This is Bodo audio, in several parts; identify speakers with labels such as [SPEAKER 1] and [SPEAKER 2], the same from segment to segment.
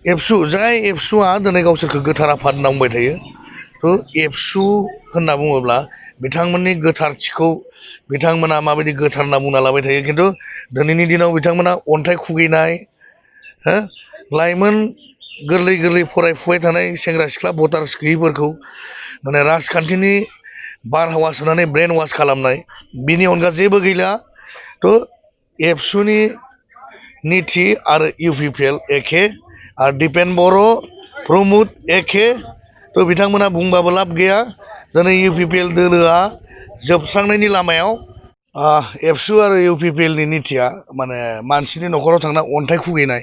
[SPEAKER 1] एबसु जाय एबसुआ दिनै गावसोरखौ गोथार आफाद होनना बुंबाय थायो थ' एबसु होनना बुङोब्ला बिथांमोननि गोथारथिखौ बिथांमोना माबायदि गोथार होनना बुंना लाबाय थायो खिन्थु दिनैनि दिनाव बिथांमोना अन्थाइ खुगैनाय हो लाइमोन गोरलै गोरलै फरायफुबाय थानाय सेंग्रा सिख्ला भटार्स गैयिफोरखौ माने राजखान्थिनि बारहावा सोनानै ब्रेन वाश खालामनाय बिनि अनगा जेबो गैला थ' एबसुनि नीति आरो इउपिपिएल एखे आरो दिपेन बर' प्रमद एखे थ' बिथांमोना बुंबाबो लाब गैया दिनै इउपिपिएल दोलोआ जोबस्रांनायनि लामायाव एबसु आरो इउपिपिएलनि नीतिया माने मानसिनि न'खराव थांना अन्थाइ खुगैनाय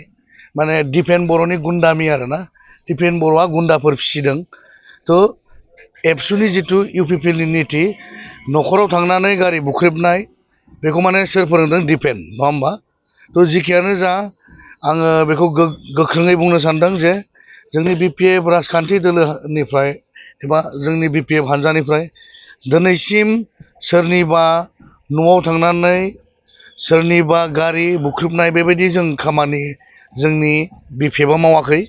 [SPEAKER 1] माने दिपेन बर'नि गुन्दामि आरोना दिपेन बर'आ गुन्दाफोर फिसिदों थ' एबसुनि जिथु इउपिपिएलनि नीति न'खराव थांनानै गारि बुख्रेबनाय बेखौ माने सोर फोरोंदों दिपेन नङा होमबा थ' जिखियानो जा आङो बेखौ गोख्रोङै बुंनो सानदों जे जोंनि बिपिएफ राजखान्थि दोलोनिफ्राय एबा जोंनि बिपिएफ हान्जानिफ्राय दिनैसिम सोरनिबा न'आव थांनानै सोरनिबा गारि बुख्रेबनाय बेबायदि जों खामानि जोंनि बिपिएफआ मावाखै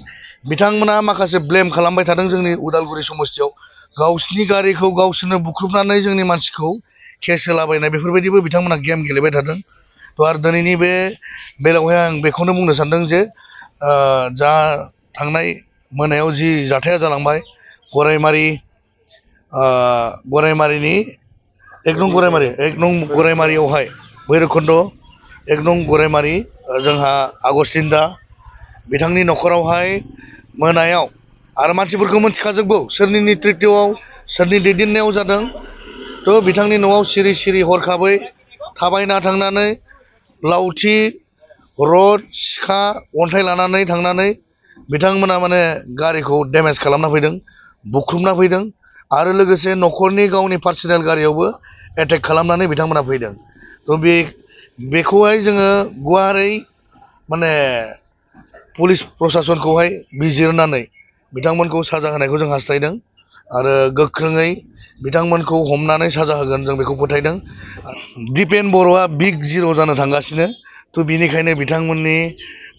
[SPEAKER 1] बिथांमोना माखासे ब्लेम खालामबाय थादों जोंनि उदालगुरि समस्तियाव गावसिनि गारिखौ गावसोरनो बुख्रेबनानै जोंनि मानसिखौ केस होलाबायनाय बेफोरबायदिबो बिथांमोना गेम गेलेबाय थादों थ' आरो दिनैनि बे बेलायावहाय आं बेखौनो बुंनो सानदों जे जा थांनाय मोनायाव जि जाथाया जालांबाय गरायमारिनि एक नं गरायमारियावहाय भैरबखुन्द एक नं गरायमारि जोंहा आगस्तिन दा बिथांनि न'खरावहाय मोनायाव आरो मानसिफोरखौ मिथिखाजोबगौ सोरनि नेतृत्वआव सोरनि दैदेननायाव जादों थ' बिथांनि न'आव सिरि सिरि हरखाबै थाबायना थांनानै लावथि रड सिखा अन्थाइ लानानै थांनानै बिथांमोना माने गारिखौ डेमेज खालामना फैदों बुख्रुबना फैदों आरो लोगोसे न'खरनि गावनि पार्सनेल गारियावबो एटेक खालामनानै बिथांमोना फैदों थ' बेखौहाय जोङो गुवारै माने पुलिस प्रसासनखौहाय बिजिरनानै बिथांमोनखौ साजा होनायखौ जों हास्थायदों आरो गोख्रोङै बिथांमोनखौ हमनानै साजा होगोन जों बेखौ फोथायदों दिपेन बर'आ बिग जिर' जानो थांगासिनो थ' बिनिखायनो बिथांमोननि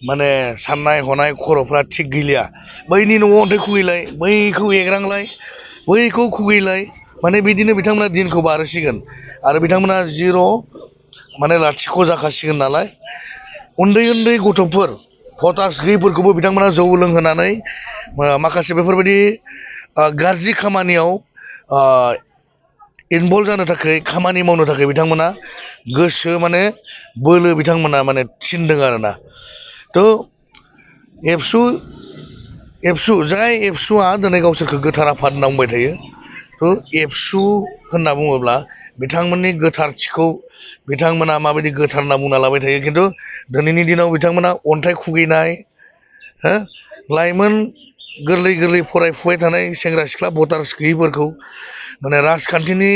[SPEAKER 1] माने साननाय हनाय खर'फ्रा थिग गैलिया बैनि न'आव अन्थाइ खुगैलाय बैखौ एग्रांलाय बैखौ खुगैलाय माने बिदिनो बिथांमोना दिनखौ बारहोसिगोन आरो बिथांमोना जिर' माने लाथिख' जाखासिगोन नालाय उन्दै उन्दै गथ'फोर भटार्स गैयिफोरखौबो बिथांमोना जौ लोंहोनानै माखासे बेफोरबायदि गाज्रि खामानियाव इनभल्भ जानो थाखाय खामानि मावनो थाखाय बिथांमोना गोसो माने बोलो बिथांमोना माने थिनदों आरोना थ' एबसु जाय एबसुआ दिनै गावसोरखौ गोथार आफाद होनना बुंबाय थायो थ' एबसु होनना बुङोब्ला बिथांमोननि गोथारथिखौ बिथांमोना माबायदि गोथार होनना बुंना लाबाय थायो खिन्थु दिनैनि दिनाव बिथांमोना अन्थाइ खुगैनाय हो लाइमोन गोरलै गोरलै फरायफुबाय थानाय सेंग्रा सिख्ला भटार्स गैयिफोरखौ माने राजखान्थिनि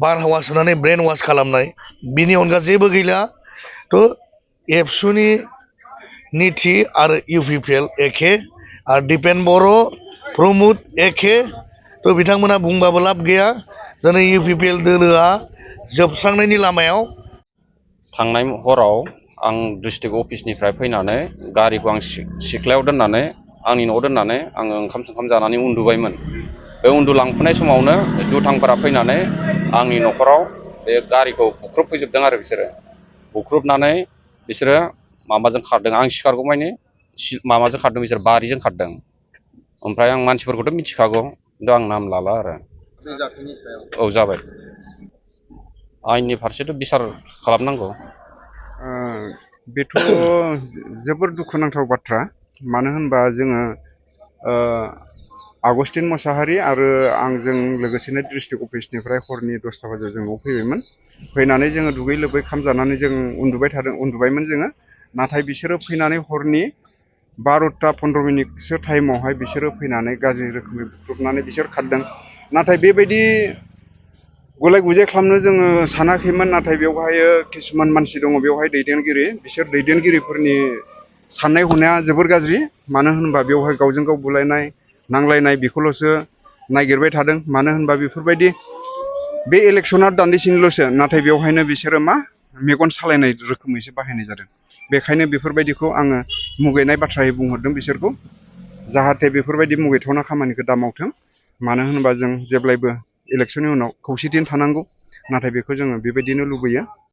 [SPEAKER 1] बारहावा सोनानै ब्रेन वाश खालामनाय बिनि अनगा जेबो गैला थ' एबसुनि नीति आरो इउपिपिएल एखे आरो दिपेन बर' प्रमद एखे थ' बिथांमोना बुंबाबो लाब गैया दिनै इउपिपिएल दोलोआ जोबस्रांनायनि लामायाव
[SPEAKER 2] थांनाय हराव आं डिस्ट्रिक्ट अफिसनिफ्राय फैनानै गारिखौ आं सिख्लायाव दोननानै आंनि न'आव दोननानै आङो ओंखाम जानानै उन्दुबायमोन बे उन्दुलांफुनाय समावनो दुथांफोरा फैनानै आंनि न'खराव बे गारिखौ बुख्रुबफैजोबदों आरो बुख्रुबनानै बिसोरो माबाजों खारदों आं सिखारगौ मानि माबाजों खारदों बिसोर बारिजों खारदों ओमफ्राय आं मानसिफोरखौथ' मिथिखागौ खिन्थु आं नाम लाला आरो औ जाबाय आयेननि फारसेथ' बिसार खालामनांगौ
[SPEAKER 3] बेथ' जोबोर दुखुनांथाव बाथ्रा मानो होनबा जोङो आगस्तिन मोसाहारि आरो आंजों लोगोसेनो डिस्ट्रिक्ट अफिसनिफ्राय हरनि 10ता बाजियाव जों न'आव फैबायमोन फैनानै जोङो दुगै लोबै खामजानानै जों उन्दुबायमोन जोङो नाथाय बिसोरो फैनानै हरनि 12ता 15 मिनिटसो टाइमावहाय बिसोरो फैनानै गाज्रि रोखोमै बुख्रुबनानै बिसोर खारदों नाथाय बेबायदि गलाय गुजाय खालामनो जोङो सानाखैमोन नाथाय बेवहाय किसुमान मानसि दङ बेवहाय दैदेनगिरि बिसोर दैदेनगिरिफोरनि साननाय हनाया जोबोर गाज्रि मानो होनबा बेवहाय गावजों गाव बुलायनाय नांलायनाय बेखौल'सो नागिरबाय थादों मानो होनबा बेफोरबायदि बे इलेक्सना दान्दिसेनिल'सो नाथाय बेवहायनो बिसोरो मा मेगन सालायनाय रोखोमैसो बाहायनाय जादों। बेखायनो बेफोरबायदिखौ आङो मुगैनाय बाथ्रायै बुंहरदों बिसोरखौ, जाहाथे बेफोरबायदि मुगैथावना खामानिखौ दा मावथों। मानो होनोबा जों जेब्लायबो इलेक्सननि उनाव खौसेथियै थानांगौ, नाथाय बेखौ जोङो बेबायदिनो लुबैयो।